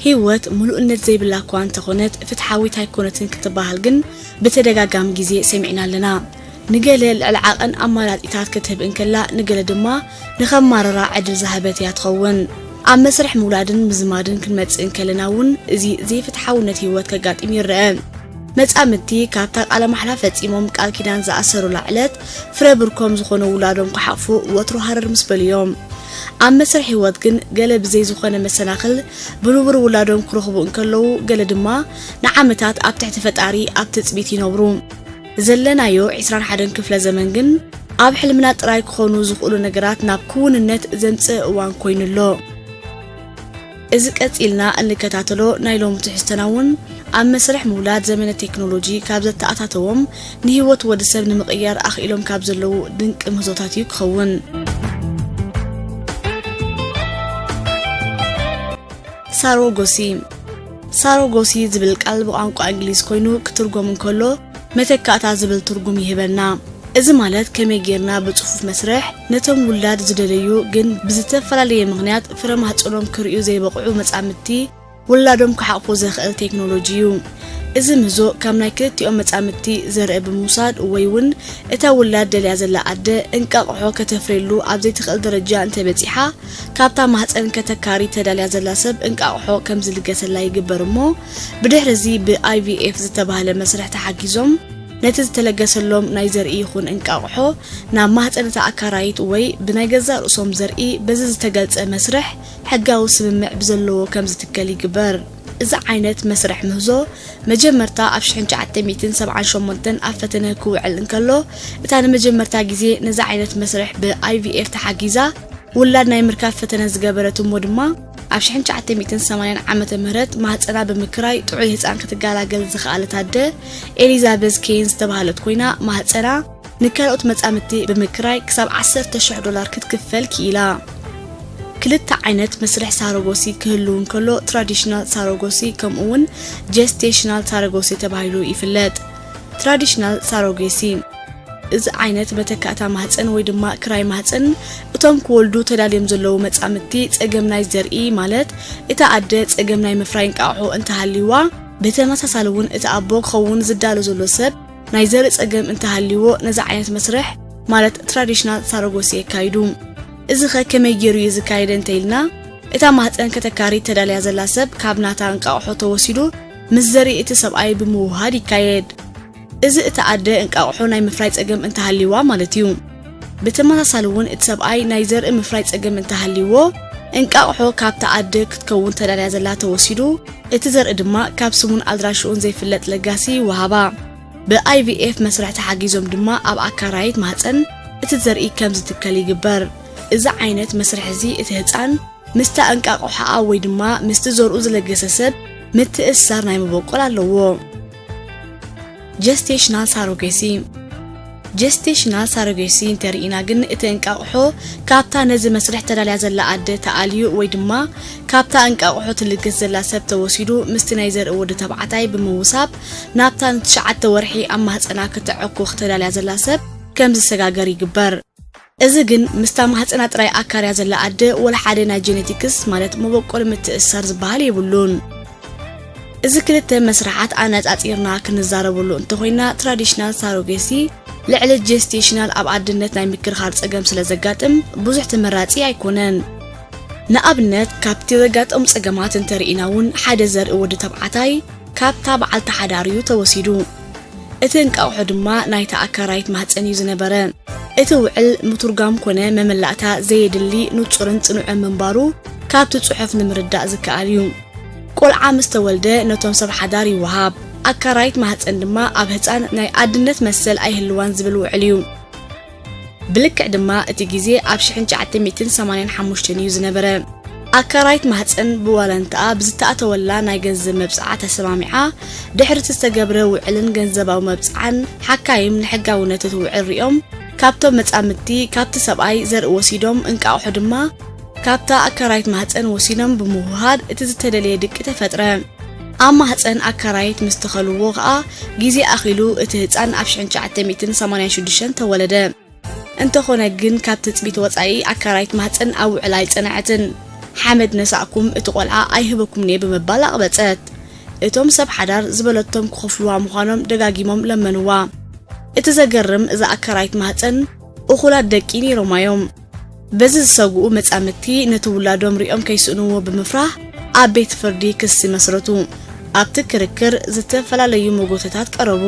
ህይወት ምሉእነት ዘይብላ እኳ እንተኾነት፣ ፍትሓዊት ኣይኮነትን ክትበሃል ግን ብተደጋጋሚ ግዜ ሰሚዕና ኣለና። ንገለ ልዕሊ ዓቐን ኣማራጺታት ክትህብ እንከላ፣ ንገለ ድማ ንኸማርራ ዕድል ዝሃበት እያ ትኸውን። ኣብ መስርሕ ምውላድን ምዝማድን ክንመጽእ እንከለና እውን፣ እዚ ዘይፍትሓውነት ህይወት ከጋጥም ይረአ። መጻምድቲ ካብታ ቃለ ማሕላ ፈጺሞም ቃል ኪዳን ዝኣሰሩላ ዕለት፣ ፍረ ብርኮም ዝኾኑ ውላዶም ክሓቑፉ ወትሩ ሃረር ምስ በሉ እዮም። ኣብ መስርሕ ህይወት ግን፣ ገለ ብዘይ ዝኾነ መሰናኽል ብንቡር ውላዶም ክረኽቡ እንከለዉ፣ ገለ ድማ ንዓመታት ኣብ ትሕቲ ፈጣሪ ኣብ ትጽቢት ይነብሩ። ዘለናዮ ዒስራን ሓደን ክፍለ ዘመን ግን፣ ኣብ ሕልምና ጥራይ ክኾኑ ዝኽእሉ ነገራት ናብ ክውንነት ዘምጽእ እዋን ኮይኑ ኣሎ። እዚ ቀጺልና እንከታተሎ ናይ ሎሚ ትሕዝቶና እውን፣ ኣብ መስርሕ ምውላድ ዘመነ ቴክኖሎጂ ካብ ዘተኣታተዎም፣ ንህይወት ወዲ ሰብ ንምቕያር ኣኽኢሎም ካብ ዘለዉ ድንቂ ምህዞታት እዩ ክኸውን። ሳሮጎሲ። ሳሮጎሲ ዝብል ቃል ብቋንቋ እንግሊዝ ኮይኑ ክትርጎም እንከሎ፣ መተካእታ ዝብል ትርጉም ይህበና። እዚ ማለት ከመይ ጌርና ብጽፉፍ መስርሕ ነቶም ውላድ ዝደለዩ ግን ብዝተፈላለየ ምኽንያት ፍረ ማህጸኖም ክርእዩ ዘይበቕዑ መጻምድቲ ውላዶም ክሓቑፉ ዘኽእል ቴክኖሎጂ እዩ። እዚ ምህዞ ካብ ናይ ክልቲኦም መጻምድቲ ዘርኢ ብምውሳድ ወይ እውን እታ ውላድ ደልያ ዘላ ኣደ እንቃቕሖ ከተፍርየሉ ኣብ ዘይትኽእል ደረጃ እንተበጺሓ፣ ካብታ ማህጸን ከተካሪ ተዳልያ ዘላ ሰብ እንቃቕሖ ከም ዝልገሰላ ይግበር እሞ፣ ብድሕሪ እዚ ብ I V F ዝተባህለ መስርሕ ተሓጊዞም ነቲ ዝተለገሰሎም ናይ ዘርኢ ይኹን እንቃቕሖ ናብ ማህጸን እታ ኣካራይት ወይ ብናይ ገዛእ ርእሶም ዘርኢ በዚ ዝተገልጸ መስርሕ ሕጋዊ ስምምዕ ብዘለዎ ከም ዝትከል ይግበር። እዚ ዓይነት መስርሕ ምህዞ መጀመርታ ኣብ ሽሕን ትሽዓተ ሚእትን ሰብዓን ሸሞንተን ኣብ ፈተነ ክውዕል እንከሎ፣ እታ ንመጀመርታ ግዜ ነዚ ዓይነት መስርሕ ብ I V F ተሓጊዛ ውላድ ናይ ምርካብ ፈተነ ዝገበረት እሞ ድማ ኣብ ሽሕን ትሽዓተ ሚእትን ሰማንያን ዓመተ ምህረት ማህጸና ብምክራይ ጥዑይ ህጻን ክትገላገል ዝኸኣለት ኣደ ኤሊዛቤዝ ኬን ዝተባህለት ኮይና፣ ማህጸና ንካልኦት መጻምድቲ ብምክራይ ክሳብ ዓሰርተ ሽሕ ዶላር ክትክፈል ክኢላ። ክልተ ዓይነት መስርሕ ሳሮጎሲ ክህልው እንከሎ፣ ትራዲሽናል ሳሮጎሲ ከምኡ እውን ጀስቴሽናል ሳሮጎሲ ተባሂሉ ይፍለጥ። ትራዲሽናል ሳሮጌሲ፣ እዚ ዓይነት መተካእታ ማህጸን ወይ ድማ ክራይ ማህጸን፣ እቶም ክወልዱ ተዳልዮም ዘለዉ መጻምድቲ ጸገም ናይ ዘርኢ፣ ማለት እታ ኣደ ጸገም ናይ ምፍራይ እንቃቑሖ እንተሃልይዋ፣ ብተመሳሳሊ እውን እቲ ኣቦ ክኸውን ዝዳሎ ዘሎ ሰብ ናይ ዘርኢ ጸገም እንተሃልይዎ፣ ነዚ ዓይነት መስርሕ፣ ማለት ትራዲሽናል ሳሮጎሲ የካይዱ። እዚ ኸ ከመይ ገይሩ እዩ ዝካየድ እንተ ኢልና፣ እታ ማህጸን ከተካሪ ተዳልያ ዘላ ሰብ ካብ ናታ እንቃቑሖ ተወሲዱ ምስ ዘርኢ እቲ ሰብኣይ ብምውህሃድ ይካየድ። እዚ እታ ኣደ እንቃቑሖ ናይ ምፍራይ ጸገም እንተሃልይዋ ማለት እዩ። ብተመሳሳሊ እውን እቲ ሰብኣይ ናይ ዘርኢ ምፍራይ ጸገም እንተሃልይዎ፣ እንቃቑሖ ካብታ ኣደ ክትከውን ተዳልያ ዘላ ተወሲዱ፣ እቲ ዘርኢ ድማ ካብ ስሙን ኣድራሽኡን ዘይፍለጥ ለጋሲ ይወሃባ። ብ I V F መስርሕ ተሓጊዞም ድማ ኣብ ኣካራይት ማህጸን እቲ ዘርኢ ከም ዝትከል ይግበር። እዚ ዓይነት መስርሕ እዚ እቲ ህጻን ምስታ እንቃቑሖኣ ወይ ድማ ምስቲ ዘርኡ ዝለገሰ ሰብ ምትእስሳር ናይ መበቆል ኣለዎ። ጀስቴሽናል ሳሮጌሲ። ጀስቴሽናል ሳሮጌሲ እንተርኢና ግን እቲ እንቃቑሖ ካብታ ነዚ መስርሕ ተዳልያ ዘላ ኣደ ተኣልዩ ወይ ድማ ካብታ እንቃቑሖ ትልግስ ዘላ ሰብ ተወሲዱ ምስቲ ናይ ዘርኢ ወዲ ተባዕታይ ብምውሳብ ናብታ ንትሽዓተ ወርሒ ኣብ ማህጸና ክተዕኩኽ ተዳልያ ዘላ ሰብ ከም ዝሰጋገር ይግበር። እዚ ግን ምስታ ማህጸና ጥራይ ኣካርያ ዘላ ኣደ ወላ ሓደ ናይ ጀነቲክስ ማለት መበቆል ምትእስሳር ዝበሃል የብሉን። እዚ ክልተ መስርሓት ኣነጻጺርና ክንዛረበሉ እንተኾይና፣ ትራዲሽናል ሳሮጌሲ ልዕሊ ጀስቴሽናል ኣብ ኣደነት ናይ ምክርኻር ጸገም ስለ ዘጋጥም ብዙሕ ተመራጺ ኣይኮነን። ንኣብነት፣ ካብቲ ዘጋጠሙ ጸገማት እንተርኢና እውን፣ ሓደ ዘርኢ ወዲ ተባዕታይ ካብታ በዓልቲ ሓዳር እዩ ተወሲዱ። እቲ እንቃቑሖ ድማ ናይታ ኣካራይት ማህጸን እዩ ዝነበረ። እቲ ውዕል ምትርጓም ኮነ መመላእታ ዘየድሊ ንጹርን ጽኑዕን ምንባሩ ካብቲ ጽሑፍ ንምርዳእ ዝከኣል እዩ። ቆልዓ ምስ ተወልደ ነቶም ሰብ ሓዳር ይወሃብ። ኣካራይት ማህጸን ድማ ኣብ ህጻን ናይ ኣድነት መሰል ኣይህልዋን ዝብል ውዕል እዩ። ብልክዕ ድማ እቲ ግዜ ኣብ ሽሕን ትሽዓተ ሚእትን ሰማንያን ሓሙሽተን እዩ ዝነበረ። ኣካራይት ማህጸን ብዋላንታኣ ብዝተኣተወላ ናይ ገንዘብ መብጽዓ ተሰማሚዓ፣ ድሕሪ እቲ ዝተገብረ ውዕልን ገንዘባዊ መብጽዓን፣ ሓካይም ንሕጋውነት እቲ ውዕል ሪኦም፣ ካብቶም መጻምድቲ ካብቲ ሰብኣይ ዘርኢ ወሲዶም፣ እንቃቑሖ ድማ ካብታ ኣካራይት ማህጸን ወሲዶም ብምውህሃድ እቲ ዝተደለየ ድቂ ተፈጥረ። ኣብ ማህጸን ኣካራይት ምስ ተኸልዎ ከኣ፣ ግዜ ኣኺሉ እቲ ህጻን ኣብ ሽሕን ትሽዓተ ሚእትን ሰማንያን ሽዱሽተን ተወለደ። እንተኾነ ግን፣ ካብ ትጽቢት ወጻኢ ኣካራይት ማህጸን ኣብ ውዕል ኣይጸንዐትን። ሓመድ ነሳእኩም እቲ ቆልዓ ኣይህበኩምን'የ ብምባል ኣቕበጸት። እቶም ሰብ ሓዳር ዝበለቶም ክኸፍልዋ ምዃኖም ደጋጊሞም ለመንዋ። እቲ ዘገርም እዛ ኣካራይት ማህጸን እኹላት ደቂ ነይሮማ'ዮም። በዚ ዝሰግኡ መጻምድቲ ነቲ ውላዶም ሪኦም ከይስእንዎ ብምፍራህ ኣብ ቤት ፍርዲ ክሲ መስረቱ። ኣብቲ ክርክር ዝተፈላለዩ መጎተታት ቀረቡ።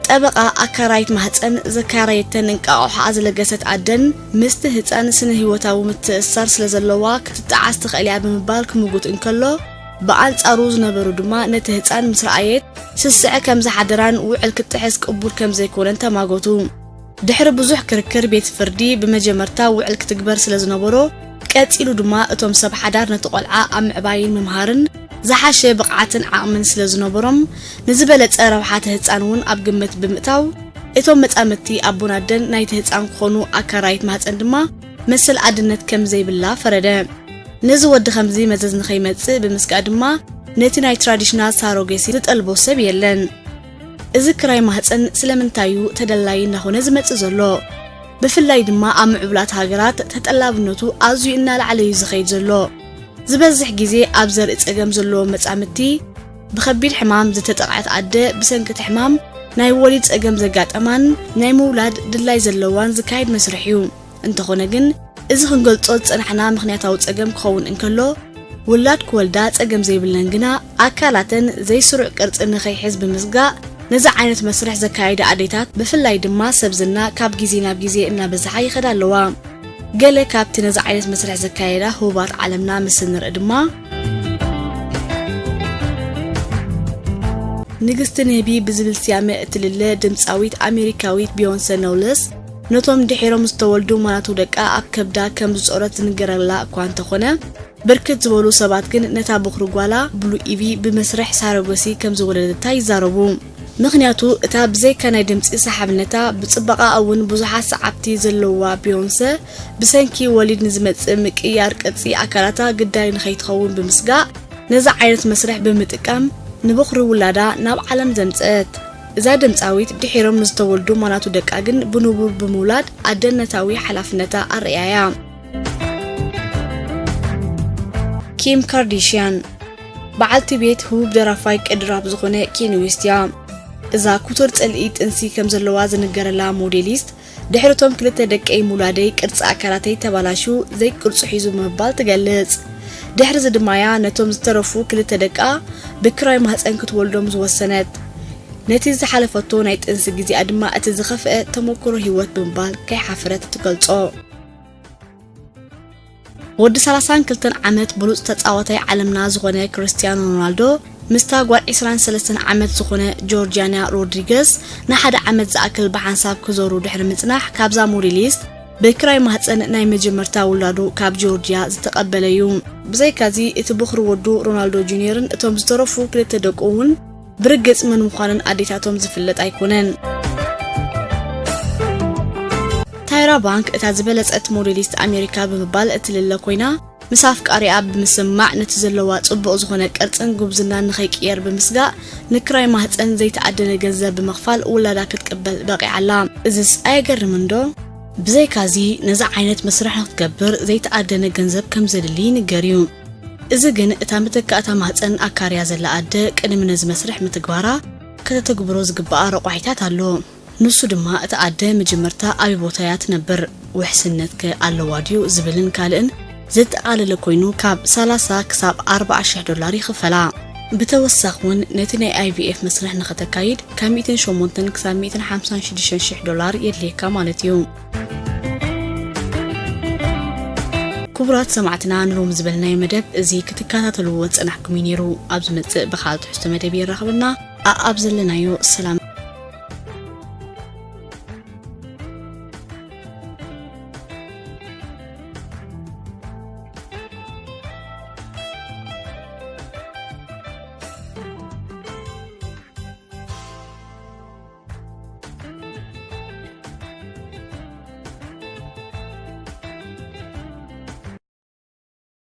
ጠበቓ ኣካራይት ማህጸን ዘካረየተን እንቃቑሖኣ ዝለገሰት ኣደን ምስቲ ህጻን ስነ ህይወታዊ ምትእስሳር ስለ ዘለዋ ክትጠዓስ ትኽእል እያ ብምባል ክምጉት እንከሎ፣ ብኣንጻሩ ዝነበሩ ድማ ነቲ ህጻን ምስ ረኣየት ስስዐ ከም ዝሓደራን ውዕል ክትጥሕስ ቅቡል ከም ዘይኮነን ተማጎቱ። ድሕሪ ብዙሕ ክርክር ቤት ፍርዲ ብመጀመርታ ውዕል ክትግበር ስለ ዝነበሮ፣ ቀጺሉ ድማ እቶም ሰብ ሓዳር ነቲ ቆልዓ ኣብ ምዕባይን ምምሃርን ዝሓሸ ብቕዓትን ዓቕምን ስለ ዝነበሮም፣ ንዝበለጸ ረብሓ እቲ ህጻን እውን ኣብ ግምት ብምእታው፣ እቶም መጻምድቲ ኣቦን ኣደን ናይቲ ህጻን ክኾኑ ኣካራይት ማህጸን ድማ መሰል ኣደነት ከም ዘይብላ ፈረደ። ነዚ ወዲ ከምዚ መዘዝ ንኸይመጽእ ብምስጋእ ድማ ነቲ ናይ ትራዲሽናል ሳሮጌሲ ዝጠልቦ ሰብ የለን። እዚ ክራይ ማህጸን ስለምንታይ እዩ ተደላዪ እናኾነ ዝመጽእ ዘሎ? ብፍላይ ድማ ኣብ ምዕቡላት ሃገራት ተጠላብነቱ ኣዝዩ እናላዕለ እዩ ዝኸይድ ዘሎ። ዝበዝሕ ግዜ ኣብ ዘርኢ ጸገም ዘለዎም መጻምድቲ፣ ብኸቢድ ሕማም ዝተጠቕዐት ኣደ፣ ብሰንኪ እቲ ሕማም ናይ ወሊድ ጸገም ዘጋጠማን ናይ ምውላድ ድላይ ዘለዋን ዝካየድ መስርሕ እዩ። እንተኾነ ግን፣ እዚ ክንገልጾ ዝጸናሕና ምኽንያታዊ ጸገም ክኸውን እንከሎ፣ ውላድ ክወልዳ ጸገም ዘይብለን ግና ኣካላተን ዘይስሩዕ ቅርጺ ንኸይሕዝ ብምስጋእ፣ ነዚ ዓይነት መስርሕ ዘካየዳ ኣዴታት፣ ብፍላይ ድማ ሰብ ዝና ካብ ግዜ ናብ ግዜ እናበዝሓ ይኸዳ ኣለዋ። ገለ ካብቲ ነዚ ዓይነት መስርሕ ዘካየዳ ህቡባት ዓለምና ምስ እንርኢ ድማ፣ ንግስቲ ንህቢ ብዝብል ስያመ እትልለ ድምጻዊት ኣሜሪካዊት ቢዮንሰ ኖውለስ፣ ነቶም ድሒሮም ዝተወልዱ ማናቱ ደቃ ኣብ ከብዳ ከም ዝጾረት ዝንገረላ እኳ እንተኾነ፣ ብርክት ዝበሉ ሰባት ግን ነታ በኹሪ ጓላ ብሉ ኢቪ ብመስርሕ ሳረጎሲ ከም ዝወለደታ ይዛረቡ። ምኽንያቱ፣ እታ ብዘይካ ናይ ድምጺ ሰሓብነታ፣ ብጽባቐኣ እውን ብዙሓት ሰዓብቲ ዘለዋ ቢዮንሰ፣ ብሰንኪ ወሊድ ንዝመጽእ ምቅይያር ቅርጺ ኣካላታ ግዳይ ንኸይትኸውን ብምስጋእ፣ ነዚ ዓይነት መስርሕ ብምጥቃም ንበኹሪ ውላዳ ናብ ዓለም ዘምጸት። እዛ ድምጻዊት ድሒሮም ንዝተወልዱ ማናቱ ደቃ ግን ብንቡር ብምውላድ ኣደነታዊ ሓላፍነታ ኣርእያያ። ኪም ካርዲሽያን በዓልቲ ቤት ህቡብ ደራፋይ ቅዲ ራፕ ዝኾነ ኬኒ ዌስት እያ። እዛ ክቱር ጽልኢ ጥንሲ ከም ዘለዋ ዝንገረላ ሞዴሊስት፣ ድሕሪ እቶም ክልተ ደቀይ ምውላደይ ቅርጺ ኣካላተይ ተባላሹ፣ ዘይቅርጹ ሒዙ ብምባል ትገልጽ። ድሕሪዚ ድማ እያ ነቶም ዝተረፉ ክልተ ደቃ ብክራይ ማህጸን ክትወልዶም ዝወሰነት። ነቲ ዝሓለፈቶ ናይ ጥንሲ ግዜኣ ድማ እቲ ዝኸፍአ ተመክሮ ህይወት ብምባል ከይሓፈረት ትገልጾ። ወዲ ሰላሳን ክልተን ዓመት ብሉጽ ተጻዋታይ ዓለምና ዝኾነ ክርስቲያኖ ሮናልዶ ምስታ ጓል ዕስራን ሰለስተን ዓመት ዝኾነ ጆርጂያና ሮድሪገስ ንሓደ ዓመት ዝኣክል ብሓንሳብ ክዞሩ ድሕሪ ምጽናሕ፣ ካብዛ ሞዴሊስት ብክራይ ማህጸን ናይ መጀመርታ ውላዱ ካብ ጆርጂያ ዝተቐበለ እዩ። ብዘይካዚ፣ እቲ በኹሪ ወዱ ሮናልዶ ጁኒየርን እቶም ዝተረፉ ክልተ ደቁ እውን ብርግጽ መን ምዃነን ኣዴታቶም ዝፍለጥ ኣይኮነን። ታይራ ባንክ እታ ዝበለጸት ሞዴሊስት ኣሜሪካ ብምባል እትልለ ኮይና፣ ምስ ኣፍቃሪኣ ብምስምማዕ ነቲ ዘለዋ ጽቡቕ ዝኾነ ቅርጽን ጉብዝናን ንኸይቅየር ብምስጋእ ንክራይ ማህጸን ዘይተኣደነ ገንዘብ ብምኽፋል ውላዳ ክትቅበል በቒዓ ኣላ። እዝስ ኣየገርምን ዶ? ብዘይካዚ ነዚ ዓይነት መስርሕ ንክትገብር ዘይተኣደነ ገንዘብ ከም ዘድሊ ይንገር እዩ። እዚ ግን እታ መተካእታ ማህጸን ኣካርያ ዘላ ኣደ ቅድሚ ነዚ መስርሕ ምትግባራ ከተተግብሮ ዝግብኣ ረቋሒታት ኣሎ። ንሱ ድማ እታ ኣደ መጀመርታ ኣበይ ቦታ እያ ትነብር፣ ውሕስነትከ ኣለዋ ድዩ ዝብልን ካልእን ዘጠቓለለ ኮይኑ ካብ ሰላሳ ክሳብ ኣርብዓ ሽሕ ዶላር ይኽፈላ። ብተወሳኺ እውን ነቲ ናይ ኣይ ቪ ኤፍ መስርሕ ንኸተካይድ ካብ ሚእትን ሸሞንተን ክሳብ ሚእትን ሓምሳን ሽዱሽተን ሽሕ ዶላር የድልየካ ማለት እዩ። ክቡራት ሰማዕትና ንሮም ዝበልናዮ መደብ እዚ ክትከታተልዎ ዝጸናሕኩም እዩ ነይሩ። ኣብ ዝመጽእ ብኻልእ ትሕዝቶ መደብ የራኽበና። ኣኣብ ዘለናዮ ሰላም